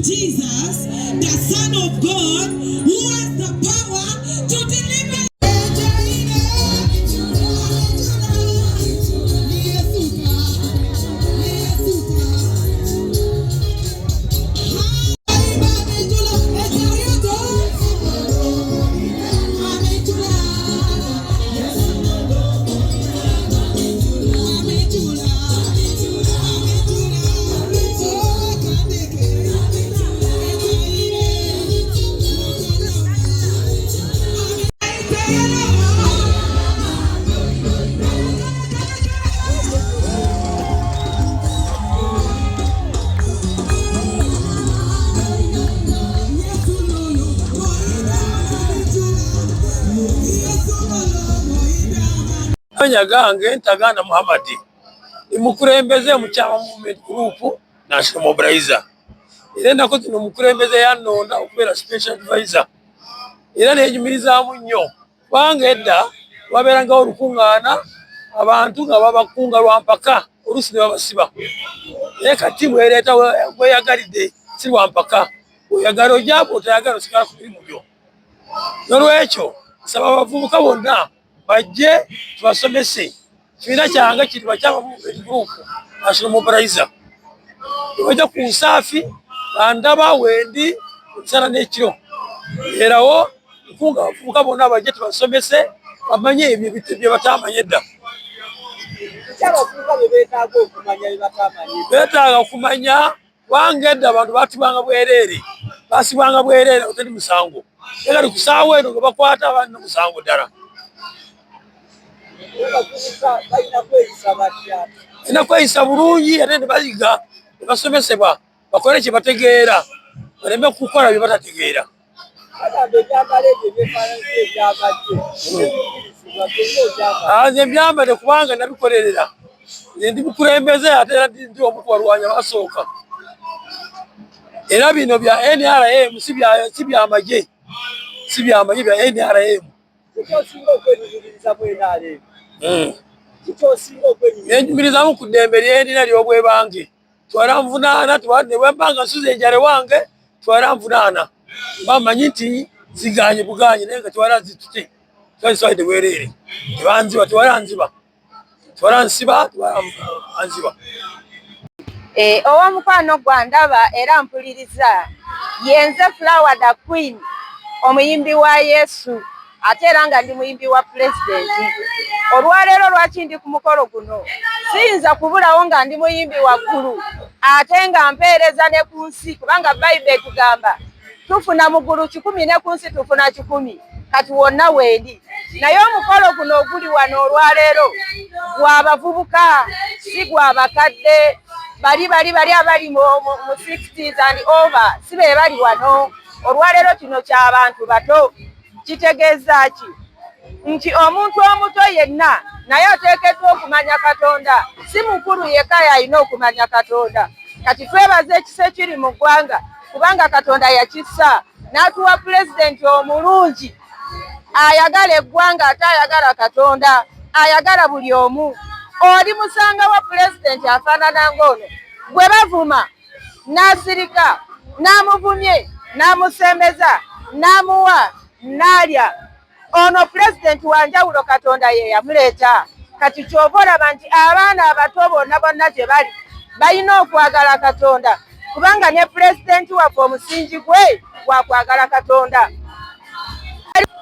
Jesus, the Son of God, who has the power to deliver. Amanya gange Ntaganda Muhammad, mukulembeze mu Kyama Movement Group National Mobilizer. Era ennaku zino omukulembeze yannonda okubeera special advisor, era nenyumirizaamu nnyo kubanga edda wabeerangawo olukuŋŋaana abantu nga babakunga lwa mpaka, oluusi ne babasiba. Naye kati bwereeta bweyagalidde, si lwa mpaka, oyagala ojja, bw'otayagala osigala ku mirimu gyo. Nolwekyo nsaba abavubuka bonna bajje tubasomese. Kibiina kyange kiri Bakyama Movement Group National Mobilizer. Bajja ku Nsaafi bandaba wendi emisana n'ekiro, erawo nkunga abavubuka bonna bajje tubasomese bamanye ebyo bye batamanya edda. Beetaaga okumanya kubanga edda abantu batibwanga bwereere, basibwanga bwereere oteri musango, naye kati ku ssaawa eno nga bakwata abaana nomusango ddala. Balina kweyisa bulungi ate ne bayiga ne basomesebwa bakole kye bategeera, baleme kukola bye batategeera. Nze mbyambadde kubanga nabikolerera, nze ndi mukulembeze ate era ndi omu ku balwanyi abasooka, era bino bya NRM, si byamagye, si byamagye, bya NRM. Nenyumirizamu ku ddembe lyendina ly'obwebange, twala nvunaana, nebwemba nga nsuza enjala wange twala nvunaana, mba manyi nti ziganye buganye, naye nga twala zitute, twaziswalidde bwereere, tebanziba, twala nziba, twala nsiba, twala anziba. Ow'omukwano gwandaba era mpuliriza, yenze Flower the Queen, omuyimbi wa Yesu, ate era nga ndi muyimbi wa pulezidenti. Olwaleero lwaki ndi ku mukolo guno? Siyinza kubulawo nga ndi muyimbi waggulu ate nga mpeereza ne ku nsi, kubanga Bayibuli etugamba tufuna mu ggulu 100 ne ku nsi tufuna 100. Kati wonna wendi, naye omukolo guno oguli wano olwaleero gwa bavubuka, si gwa bakadde. Bali bali bali abali mu 60s and over si be bali wano olwaleero. Kino ky'abantu bato. Kitegeeza ki? Nti omuntu omuto yenna naye ateekeddwa okumanya Katonda, si mukulu yekka yalina okumanya Katonda. Kati twebaza ekisa ekiri mu ggwanga, kubanga Katonda yakissa n'atuwa pulezidenti omulungi ayagala eggwanga ate ayagala Katonda, ayagala buli omu. Oli musanga wa pulezidenti afaanana ng'ono gwe bavuma n'asirika, n'amuvumye n'amusembeza n'amuwa n'alya. Ono pulezidenti wa njawulo, Katonda ye yamuleeta. Kati kyova olaba nti abaana abato bonna bonna gye bali balina okwagala Katonda, kubanga ne pulezidenti waffe omusingi gwe gwa kwagala Katonda.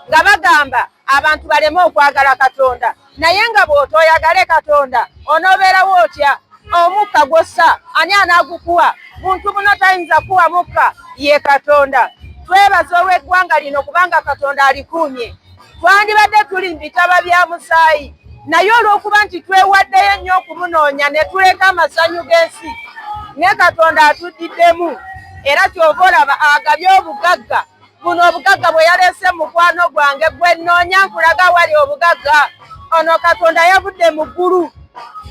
Nga bagamba abantu baleme okwagala Katonda, naye nga bw'otoyagale Katonda onoobeerawo otya? Omukka gwossa ani anaagukuwa? Muntu muno tayinza kuwa mukka, ye Katonda. Twebaza olw'eggwanga lino kubanga Katonda alikuumye. Twandibadde tuli mu bitaba bya musaayi, naye olw'okuba nti twewaddeyo ennyo okumunoonya ne tuleka amasanyu g'ensi, ne Katonda atuddiddemu. Era kyova olaba agabye obugagga buno, obugagga bwe yaleese. Mukwano gwange gwe nnoonya, nkulaga wali obugagga. Ono Katonda yavudde mu ggulu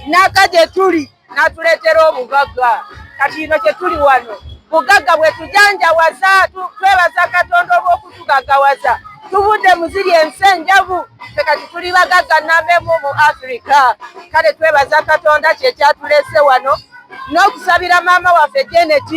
n'aka gye tuli n'atuleetera obugagga. Kati kino kye tuli wano bugagga bwe tujanjawaza. Twebaza Katonda olw'okutugaggawaza. Tuvudde mu ziri ensi enjavu, ffe kati tuli bagagga nambemu mu Afirika. Kale twebaza Katonda kyekyatuleese wano. N'okusabira maama waffe Janet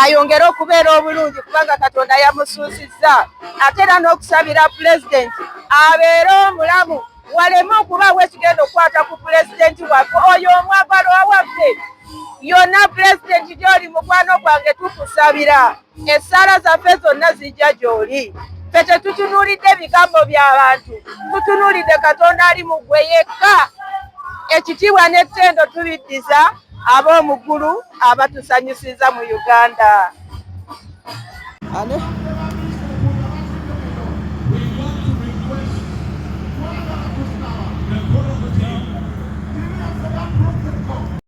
ayongere okubeera obulungi kubanga Katonda yamusuusizza. Ate era n'okusabira pulezidenti abeere omulamu waleme okubaawo ekigenda okukwata ku pulezidenti waffe oyo omwagalwa waffe. Yonna pulezidenti gy'oli mukwano gwange tukusabira. Essaala zaffe zonna zijja gy'oli. Ffe tetutunuulidde bigambo bya bantu, tutunuulidde Katonda ali mu ggwe yekka. Ekitiibwa n'ettendo tubiddiza ab'omu ggulu abatusanyusiza mu Uganda. Ane?